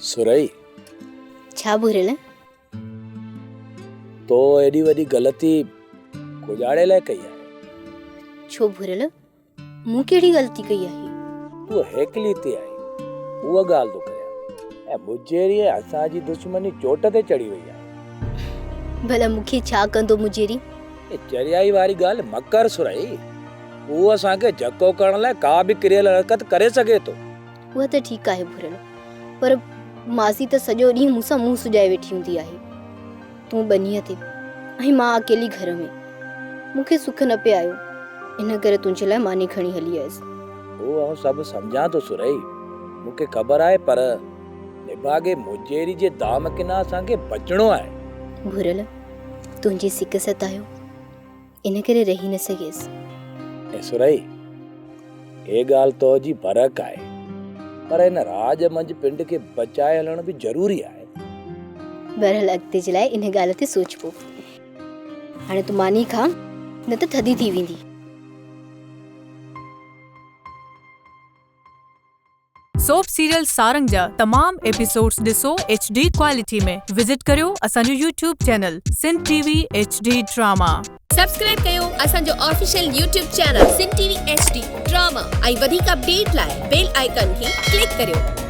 سرئي. ڇا ڀورل؟ تو ايڏي وڏي غلطي ڪجاڙي لاء ڪئي آهي. ڇو ڀورل؟ مون ڪهڙي غلطي ڪئي آهي؟ تون هيڪلي هتي آهين، اها ڳالهه ٿو ڪريان ۽ مجيري ۽ اسان جي دشمني چوٽ تي چڙهي وئي آهي. ڀلا مون کي ڇا ڪندو مجيري؟ اي چريائي واري ڳالهه مه ڪر سرهي، هو اسان کي جهڪو ڪرڻ لاء ڪا به ڪريل حرڪت ڪري سگهي ٿو. اها ته ٺيڪ آهي ڀورل، پر ماسي ته سڄو ڏينهن مون سان منهن سڄائي ويٺي هوندي آهي. تون ٻنيء تي ۽ مان اڪيلي گهر ۾. مون کي سک نه پئي آيو، ان ڪري تنهنجي لاء ماني کڻي هلي آيس. هو آئون سڀ سمجهان ٿو سرهي، مون کي خبر آهي پر نڀاڳي مجيري جي دام ڪنا اسان کي بچڻو آهي. ڀورل، تنهنجي سڪ ستايو، ان ڪري رهي نه سگهيس. اي سرهي، هي ڳالهه تو جي برحق آهي، پر هن راڄ منجهه پنڊ کي بچائي هلڻ به ضروري آهي. بهرحال اڳتي جي لاء ان ڳالهه تي سوچبو. هاڻي تون ماني کاء، نه ته ٿڌي ٿي ويندي. سوپ سيريل سارنگ جا تمام ايپيسوڊز ڏسو ايڇ ڊي ڪوالٽي ۾ وزٽ ڪريو اسان جو YouTube channel Sindh T V H D drama. Subscribe ڪيو اسان جو official YouTube channel Sindh T V H D drama ۽ وڌيڪ اپڊيٽ لاء بيل آئيڪان کي ڪلڪ ڪريو.